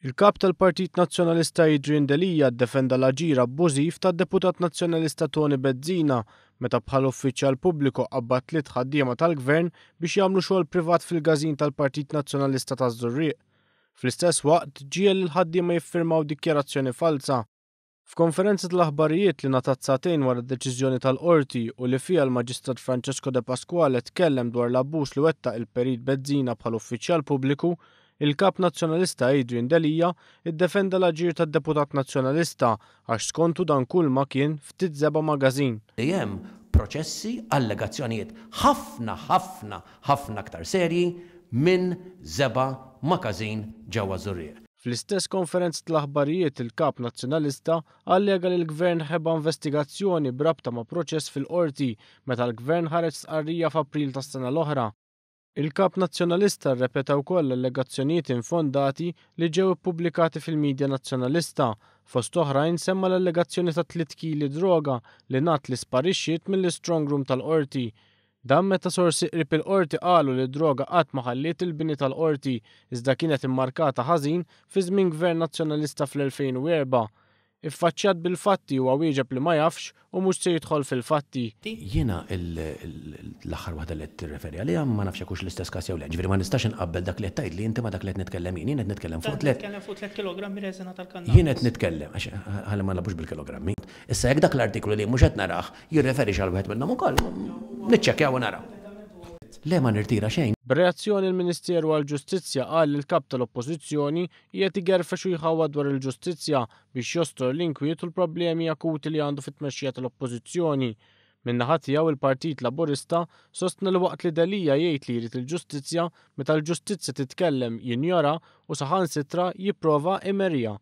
Il-Kap tal-Partit Nazzjonalista Adrian Delia ddefenda l-aġir abbużiv tad-Deputat Nazzjonalista Toni Bezzina meta bħala uffiċjal pubbliku qabbad tliet ħaddiema tal-Gvern biex jagħmlu xogħol privat fil-każin tal-Partit Nazzjonalista taż-Żurrieq. Fl-istess waqt ġiegħel lill-ħaddiema jiffirmaw dikjarazzjoni falza. F'konferenza tal-aħbarijiet li ngħatat sagħtejn wara d-deċiżjoni tal-Qorti u li fiha l-Maġistrat Francesco Depasquale tkellem dwar l-abbuż li wettaq il-Perit Bezzina bħala uffiċjal pubbliku, il-Kap Nazzjonalista Adrian Delia ddefenda l-aġir tad-deputat Nazzjonalista għax skontu dan kulma kien ftit żebgħa ma' każin. Li hemm proċessi, allegazzjonijiet ħafna, ħafna, ħafna aktar serji minn żebgħa ma' każin ġewwa ż-Żurrieq. Fl-istess konferenza tal-aħbarijiet il-Kap Nazzjonalista allega li l-Gvern ħeba investigazzjoni b'rabta ma' proċess fil-Qorti meta l-Gvern ħareġ stqarrija f'April tas-sena l-oħra. Il-Kap Nazzjonalista rrepeta wkoll allegazzjonijiet infondati li ġew ippubblikati fil-midja Nazzjonalista. Fost oħrajn semma l-allegazzjoni ta' tliet kili droga li ngħad li sparixxiet mill-istrong room tal-Qorti. Dan meta sorsi qrib il-Qorti qalu li d-droga qatt ma ħalliet il-bini tal-Qorti iżda kienet immarkata ħażin fi żmien Gvern Nazzjonalista fl-2004. Iffaċċjat bil-fatti huwa wieġeb li ma jafx u mhux se jidħol fil-fatti. Jiena l-aħħar waħda li qed tirreferi għaliha ma nafx jekk hux l-istess każ jew le. Ġifieri ma nistax inqabbel dak li qed tgħidli inti ma' dak li qed nitkellem jien. Jien qed nitkellem fuq tliet. Qed nitkellem fuq tliet kilogrammi reżina tal-kannabis. Jien qed nitkellem, għax ħalli ma nilagħbux bil-kilogrammi. Issa jekk dak l-artiklu li mhux qed narah Jirreferix għal wieħed minnhom ukoll, niċċekkjaw u naraw. Le ma nirtira xejn. B'reazzjoni l-Ministeru għall-Ġustizzja qal li l-Kap tal-Oppożizzjoni qiegħed igerfex u jħawwad dwar il-ġustizzja biex jostor l-inkwiet u l-problemi akuti li għandu fit-tmexxija tal-Oppożizzjoni. Min-naħa tiegħu il-Partit Laburista sostna li waqt li Delia jgħid li jrid il-ġustizzja, meta l-ġustizzja titkellem jinjora u saħansitra jipprova imerriha.